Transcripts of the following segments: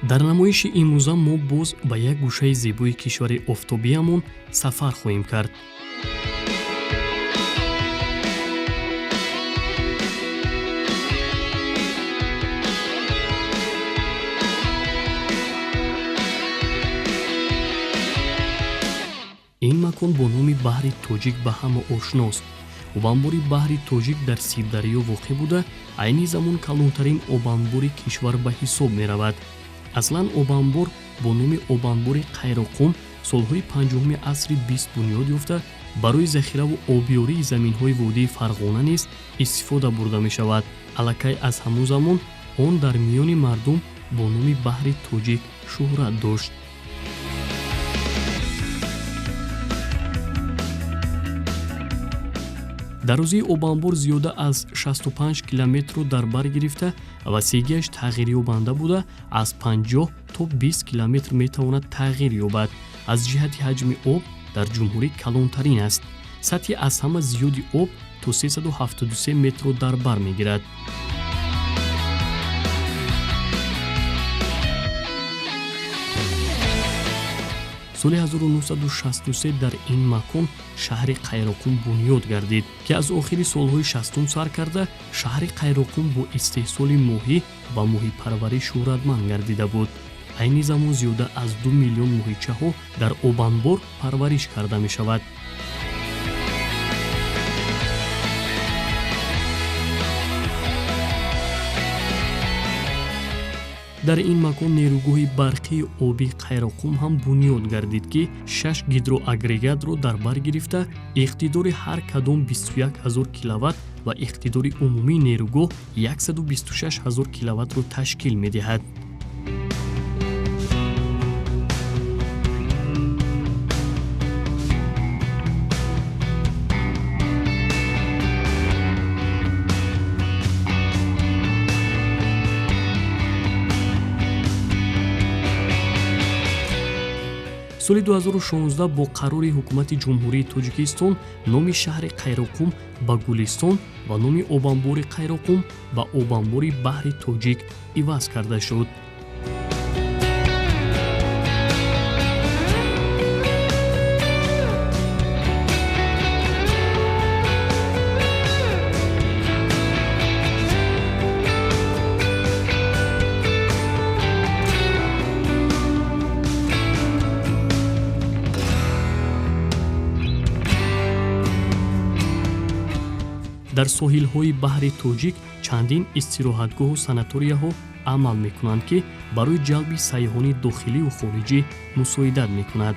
Дар намоиши имрӯза мо боз ба як гӯшаи зебои кишвари офтобиамон сафар хоҳем кард. Ин макон бо номи Баҳри Тоҷик ба ҳама ошност. Обанбори Баҳри Тоҷик дар Сирдарё воқеъ буда, айни замон калонтарин обанбори кишвар ба ҳисоб меравад. Аслан обанбор бо номи обанбори Қайроққум солҳои 50-уми асри 20 бунёд ёфта, барои захираву обёрии заминҳои водии Фарғона низ истифода бурда мешавад. Аллакай аз ҳамон замон он дар миёни мардум бо номи Баҳри Тоҷик шӯҳрат дошт. Дарозии обанбор зиёда аз 65 километрро дар бар гирифта, васегиаш тағйирёбанда буда, аз 50 то 20 километр метавонад тағйир ёбад. Аз ҷиҳати ҳаҷми об дар ҷумҳурӣ калонтарин аст. Сатҳи аз ҳама зиёди об то 373 метрро дар бар мегирад. Соли 1963 дар ин макон шаҳри Қайроққум бунёд гардид, ки аз охири солҳои 60-ум сар карда шаҳри Қайроққум бо истеҳсоли моҳӣ ва моҳипарварӣ шӯҳратманд гардида буд. Айни замон зиёда аз 2 миллион моҳичаҳо дар обанбор парвариш карда мешавад. Дар ин макон нерӯгоҳи барқии обии Қайроққум ҳам бунёд гардид, ки шаш гидроагрегатро дар бар гирифта, иқтидори ҳар кадом 21 ҳазор киловатт ва иқтидори умумии нерӯгоҳ 126 ҳазор киловаттро ташкил медиҳад. Соли 2016 бо қарори Ҳукумати Ҷумҳурии Тоҷикистон номи шаҳри Қайроққум ба Гулистон ва номи обанбори Қайроққум ба обанбори Баҳри Тоҷик иваз карда шуд. Дар соҳилҳои Баҳри Тоҷик чандин истироҳатгоҳу санаторияҳо амал мекунанд, ки барои ҷалби сайёҳони дохиливу хориҷӣ мусоидат мекунад.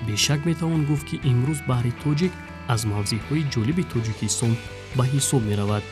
Бешак метавон гуфт, ки имрӯз Баҳри Тоҷик аз мавзеъҳои ҷолиби Тоҷикистон ба ҳисоб меравад.